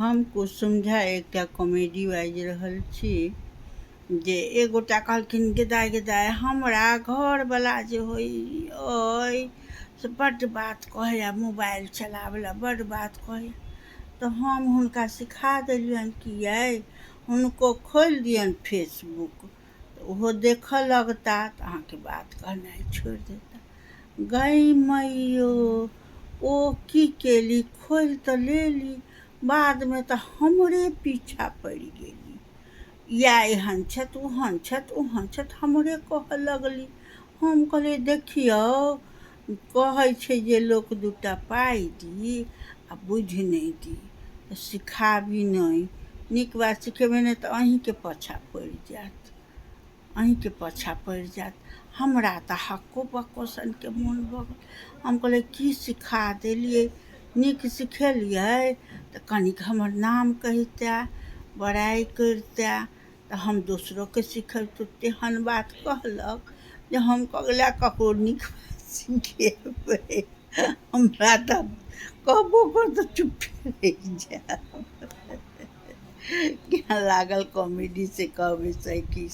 हम कुसुम झा एकटा कॉमेडी बाजि रहल छी जे एक गोटा कहलखिन, गे दाइ गे दाइ, हमरा घरवला जे होइ अइ से बड्ड बात कहैए, मोबाइल चलाबै लए बड्ड बात कहैए। तऽ हम हुनका सिखा देलियनि कि यै, हुनको खोलि दियनि फेसबुक, तऽ ओहो देखऽ लगता तऽ अहाँके बात कहनाइ छोड़ि देता। गै मैयो, ओ की केली, खोलि तऽ लेली, बादमे तऽ हमरे पीछा पड़ि गेली। या एहन छथि, ओहन छथि, ओहन छथि, हमरे कहऽ लगली। हम कहलियै, देखियौ, कहै छै जे लोक दूटा पाइ दी आ बुद्धि नहि दी, तऽ सिखाबी नहि, नीक बात सिखेबै नहि तऽ अहीँके पाछाँ पड़ि जायत, अहीँके पाछाँ पड़ि जायत। हमरा तऽ हक्को बक्को सनके मोन भऽ गेल। हम कहलियै, की सिखा देलियै? नीक सिखेलियै तऽ कनिक हमर नाम कहितै, बड़ाइ करितै, तऽ हम दोसरोके सिखैतहुँ। तेहन बात कहलक जे हम ककरा ककरो नीक बात सिखेबै? हमरा तऽ कहबो कर तऽ चुप्पे रहि जायब। केहन लागल कॉमेडी से कहबै सखी।